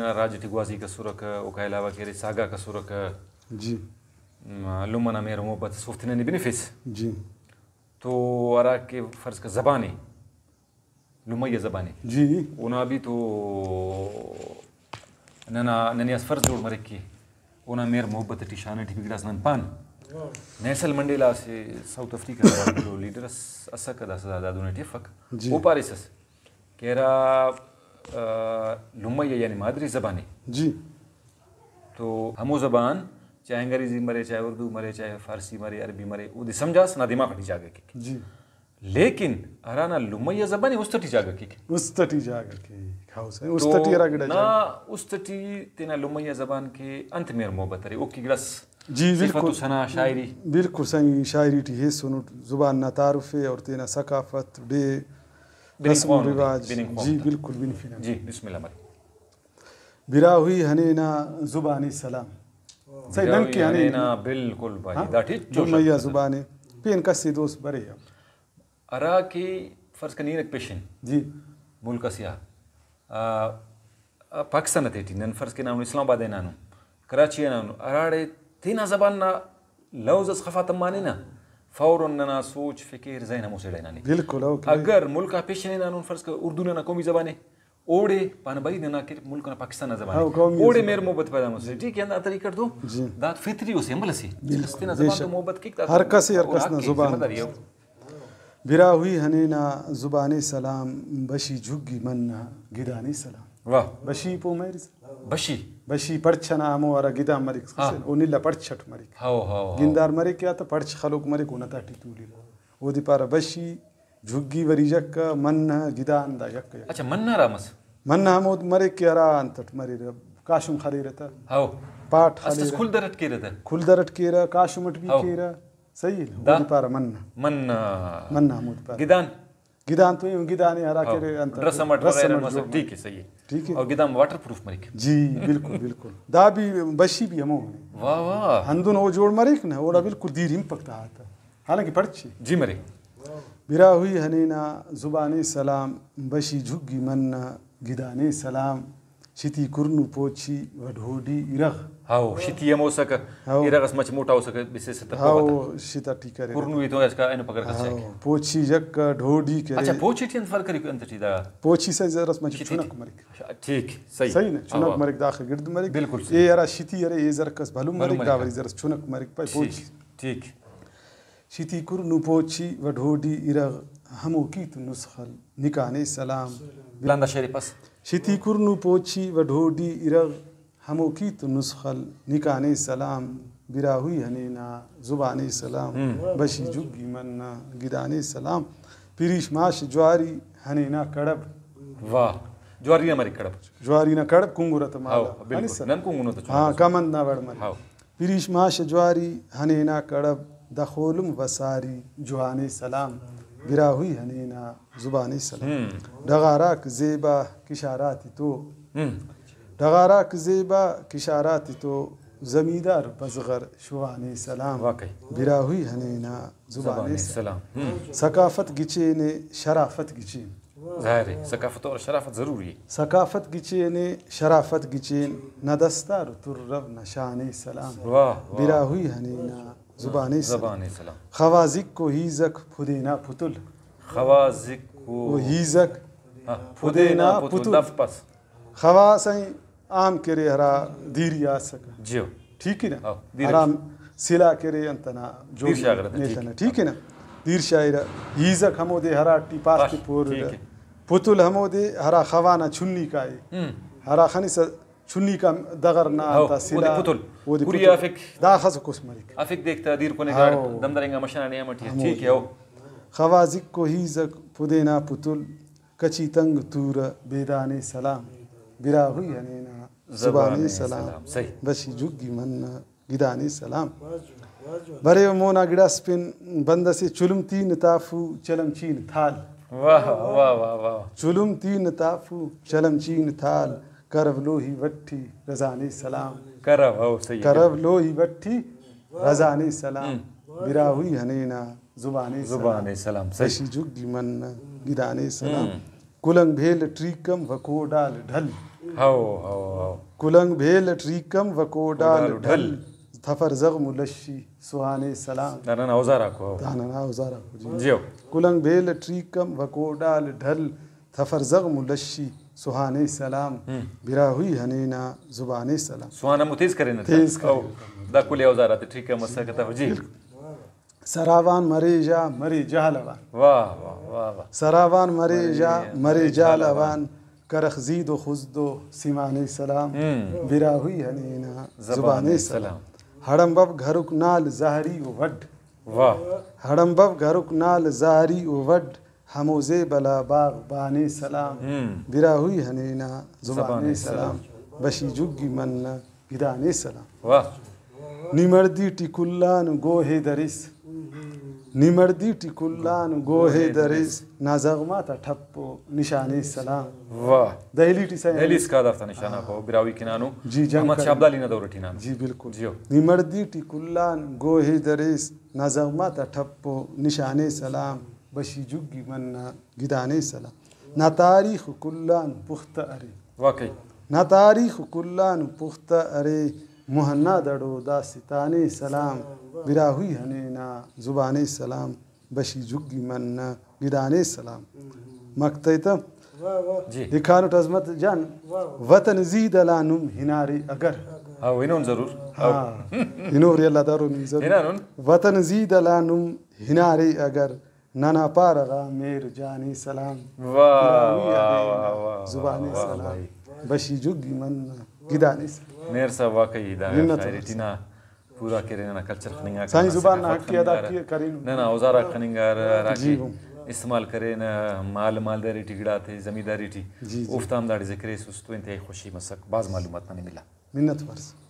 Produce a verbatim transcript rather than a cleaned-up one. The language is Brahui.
راج ٹی گوازیک اسرکہ، اوکا علاوہ کہ ارے ساگاک اسرکہ، جی۔ م-، لمہ نا مہر و محبت اس اوفتے ننے بنفیس۔ جی۔ تو ہرا کہ فرض کر زبان ءِ، لمہ ءِ زبان ءِ، جی۔ اونا بھی تو ننا، ننے اس فرض جوڑ مریک کہ اونا مہر محبت ٹی، شان ٹی بھی گڑاس نن پان۔ نیلسن منڈیلا اسہ ساؤتھ افریقہ نا بھلو لیڈر اس اسکہ، داسہ دا دادونا ٹی افک۔ جی۔ او پاریسس کہ ہرا، آ، لمہ ءِ یعنی مادری زبان ءِ، جی۔ تو ہمو زبان چاہے انگریزی مرے، چاہے اردو مرے، چاہے فارسی مرے، عربی مرے، اودے سمجھاس نا دماغ ٹی جاگہ کیک۔ جی۔ لیکن ہرانا لمہ ءِ زبان ءِ، است ٹی جاگہ کیک۔ است ٹی جاگہ کیک، ہاؤ سائیں، است ٹی ہرا گڑا نا، جاگہ۔ است ٹی تینا لمہ ءِ زبان کہ انت مہر محبت ارے، اوکے گڑاس جی، صفت بالکل۔ و ثنا، شاعری۔ بالکل سائیں، شاعری ٹی ہیسنٹ، زبان نا تعارف ءِ اور تینا ثقافت، ڈیہہ، بننگ رسم و خوانو، رواج۔ بننگ خوانو۔ جی، بالکل، بنفنہ۔ جی، بسم اللہ مری۔ براہوئی ہنینا زبان ءِ سلام۔ سائیں، نن کہ براہوئی ہنینا۔ ہنینا، بالکل بھائی، ہاں؟ دا ٹھیک چوش لمہ ءِ آ۔ زبان ءِ پین کس ءِ دوست برے۔ ہرا کہ فرض کر نینک پیشن جی۔ ملک اسے آ، آ، آ، پاکستان تے ٹی نن فرض کینہ ہندن اسلام آباد ہنانن، کراچی ہنانن، ہراڑے تینا زبان نا لوز اس خفا تمانے نا، فوراً ننا سوچ، فکر، ذہن ہمو سیڈا ہنانے۔ بالکل، اوکے۔ اگر ملک آ پیشن ہنانن، فرض کر اردو ننا قومی زبان ءِ، اوڑے پانہ بھئی ننا کہ ملک نا پاکستان نا زبان ہاں، ءِ، قومی اوڑے زبان۔ مہر محبت پیدا مسنے۔ ٹھیک ہے، ہندا طریقہ تو جی۔ دا فطری اسے عمل اسے۔ بالکل، اس تینا بے زبان شک۔ تو محبت کیک، دا ہر تو کس ءِ، ہر اور کس حق نا ءِ، زبان ذمہ داری ءِ۔ براہوئی ہنینا زبان ءِ سلام، بشی جھگی من نا گدان ءِ سلام۔ واہ۔ بشی پہہ مریس؟ بشی۔ بشی پڑچ ئنا ہمو ہرا گدان مریک، ہاں۔ او نلا پڑچ ئٹ مریک۔ ہاؤ، ہاؤ، ہاؤ۔ گندار مریک یا تہ پڑچ خلوک مریک، اونا تہٹی تولرہ۔ اودے پارہ بشی، جھگی وری یکہ، من نا گدان دا یکہ یکہ۔ اچھا، من نا ہرا مس؟ من نا ہمود مریک کہ ہرا انت ئٹ مریرہ، کاشم خلیرہ تہ۔ ہاؤ۔ پاٹ است اس خلیرہ۔ کل در ئٹ کیرہ تہ۔ کل در ئٹ کیرہ، کاشم ئٹ بھی ہاؤ۔ کیرہ۔ صحیح نا؟ دا؟ اودے پارہ من نا۔ من نا۔ من نا ہمود پارہ۔ گدان۔ گدان تو ایہن گدانے ہرا ہاؤ۔ کہ ارے انت ڈرسم ئٹ ڈرسم وغیرہ ئٹ مس، جوڑ ٹھیک ہے، صحیح ہے۔ ٹھیک ہے۔ اور گدان واٹر پروف مریک۔ جی، بالکل، بالکل۔ دا بھی بشی بھی ہمو۔ واہ، واہ۔ ہندن او جوڑ مریک نا، اوڑا بالکل دیر ہنپک تا آتا۔ حالانکہ پڑچے۔ جی مرے۔ براہوئی ہنینا زبان ءِ سلام، بشی جھگی من نا گدان ءِ سلام، شتی کرنو پوچی و ڈھوڈی ارغ۔ ہاؤ، شتی ہم ہو سکہ، ہاؤ۔ ارغ اس مچ موٹا ہو سکہ، بسے ستہ ہاؤ، پوہ بتہ۔ شتا ٹی کرے۔ کرنو ہی تو اس کا اینو پکڑ کر سکے۔ ہاؤ، پوچی یکہ ڈھوڈی کرے۔ اچھا، پوچی ٹی انت فرق کری، انت ٹی دا۔ پوچی سے زرس مچ شتی چنک ٹی۔ مریک۔ ٹھیک، صحیح۔ صحیح نا، ہاؤ، ہاؤ۔ چنک مریک داخہ گڑد مریک۔ بالکل صحیح۔ اے ہرا شتی ارے، اے زرک اس بھلن بھلن مریک، مریک۔ دا وری زرس چنک مریک، پائے ٹھیک، پوچی۔ ٹھیک۔ شتی کرنو پوچی و ڈھوڈی ارغ، ہمو کیت نسخل نکانے سلام۔ بلاندا شعر پس۔ شتی کرنو پوچی و ڈھوڈی ارغ، ہمو کیت نسخل نکانے سلام۔ براہوئی ہنینا زبانے سلام، ہم۔ بشی جھگی من نا گدانے سلام۔ پریش ماش جواری ہنینا کڑب۔ واہ، جواری نا مریک کڑب۔ جواری نا کڑب کنگرہ تہ مالا۔ ہاؤ، بالکل۔ ہنسہ۔ نن کنگنو تہ چنکو۔ ہاں، کمند نا وڑ مریک۔ ہاؤ۔ پریش ماش جواری ہنینا کڑب، دخولم و ساری جوان سلام، براہوئی ہنینا زبان سلام۔ ہم۔ ڈغار آک زیبا کشارات تو، ہم۔ ڈغار آک زیبا کشارات تو، زمیندار بزغر شوان سلام، واقعی۔ براہوئی ہنینا زبان زبان سلام۔ سلام۔ ہم۔ ثقافت گچین شرافت گچین۔ ظاہر ہے، ثقافت اور شرافت ضروری ہے۔ ثقافت گچین ءِ، شرافت گچین، نہ دستار و ترو نہ شان ءِ سلام۔ واہ، واہ۔ براہوئی ہنینا زبان ءِ سلام۔ زبان ءِ سلام۔ خوازک و ہیزک پدینا پتل۔ خوازک و و ہیزک ہاں، پدینا پدینا پتل پتل۔ دافک پاس۔ خواس عام کرے ہرا دیری آ اسکہ۔ جیو۔ ٹھیک نا؟ ہاں، دیر ہرا سلاہ کرے انت ئنا جوڑ دیر شاغر تا، نیٹ ٹھیک۔ ئنا، ٹھیک نا؟ دیر شاغر۔ ہیزک ہمودے ہراٹی پاس پاس، تے پور۔ ٹھیک ہے۔ پتل ہمودے ہرا خوانا چنیکا ءِ۔ ہم۔ ہرا خنسہ چنیکا دغر نا ہاؤ، انتا سلاہ۔ اودے پتل۔ اودے کری پتل۔ آ افک۔ داخس کس مریک۔ افک دیک تا دیر کنے ہاؤ۔ گاڑ دم درنگا مشانے آمٹی۔ ہمودے۔ ٹھیک ہے، ہو۔ خوازک و ہیزک پدینا پتل، کچی تنگ تورہ بیدانے سلام، براہوئی ہنینا زبانے سلام۔ سلام۔ صحیح۔ بشی جھگی من نا گدانے سلام۔ برے و مونا گڑاس پن بند اسے چلم تین تافو چلم چین تھال۔ واہ، واہ، واہ، واہ۔ چلم تین تافو چلم چین تھال، کرو لوہی وٹی رزانے سلام۔ کرو، ہو، صحیح ہے۔ کرو لوہی وٹی رزانے سلام۔ ہم۔ براہوئی ہنینا زبانے سلام۔ زبانے سلام، صحیح۔ بشی جھگی من نا گدانے سلام۔ ہم۔ کلنگ بھیل ٹریکم و کوڈال ڈھل۔ ہو، ہو، ہو۔ کلنگ بھیل اٹ ریکم و کوڈال کوڈال ڈھل۔ ڈھل۔ تھفر زغم و لشی سہانے سلام۔ دا ننا اوزار آکو، ہو۔ دا ننا اوزار آکو، جی۔ جی ہو۔ کلنگ بھیل اٹ ریکم و کوڈال ڈھل۔ تھفر زغم و لشی سہانے سلام۔ ہم۔ براہوئی ہنینا زبانے سلام۔ سوان ہمو تیز کرینہ تہ۔ تیز کرینہ۔ او، دا کل اوزار آتے ٹھیک ہے، مسکہ تہ، جی۔ بالکل۔ سراوان مرے ژا مرے جہل اوان۔ واہ، واہ، واہ، واہ۔ سراوان مرے ژا مرے مرے جہل جہل اوان۔ اوان۔ کرخ زید و خزد و سیمانے سلام۔ ہم۔ براہوئی ہنینا زبانے زبانے سلام۔ سلام۔ ہڑمبب گھرک نال زہری و وڈ۔ واہ۔ ہڑمبب گھرک نال زہری و وڈ۔ ہمو زیبل آ باغبانے سلام۔ ہم۔ براہوئی ہنینا زبانے زبانے سلام۔ سلام۔ بشی جھگی منہ گدانے سلام۔ واہ۔ نی مڑدی ٹی کلان گوہے دریس۔ نی مڑدی ٹی کلان گوہے دریس۔ نا زغم آتا ٹھپ و نشانے سلام۔ واہ۔ دہلی ٹی سائیں۔ دہلی اسکا دافتا نشانہ ہاں۔ کو براہوئی کنانو۔ جی، جنگ احمد کرے۔ شاہ ابدالی نا دور ٹی ہنانو۔ جی، بالکل۔ جی ہو۔ نی مڑدی ٹی کلان گوہے دریس۔ نا زغم آتا ٹھپ و نشانے سلام۔ بشی جھگی منہ گدانے سلام۔ نا تاریخ کلان پختہ ارے۔ واقعی۔ نا تاریخ کلان پختہ ارے۔ مہنا دڑو دا ستانے سلام۔ براہوئی ہنینا زبانے سلام۔ بشی جھگی منہ گدانے سلام۔ مقطع تہ۔ واہ، واہ۔ جی۔ ہکانٹ عظمت جان۔ واہ، واہ۔ وطن زی دلانم ہنارے اگر۔ ہاں، ہنون ضرور۔ ہاں۔ ہنورے اللہ دارو نی ضرور۔ ہنانن۔ وطن زی دلانم ہنارے اگر۔ ننا پارہ غا مہر جانے سلام۔ واہ، براہوئی واہ، ہنینا واہ، واہ، زبانے واہ، سلام۔ بھائی۔ بشی جھگی منہ گدانے سلام۔ مہر صاحب، واقعی دا منت شاعری وار۔ ٹی نا پورا کرے، ننا کلچر خننگاک، سائیں ننا زبان نا ثقافت حق ادا خننگار، کیے کرینو۔ ننا اوزاراک خننگار، ہراکہ جی ہو۔ استعمال کرینہ، مال مالداری ٹی گڑاتے، زمینداری ٹی، جی، جی۔ اوفتا ہم داڑے ذکر ایسس تو انتہائی خوشی مسک، بھاز معلومات ننے ملا۔ منت وار۔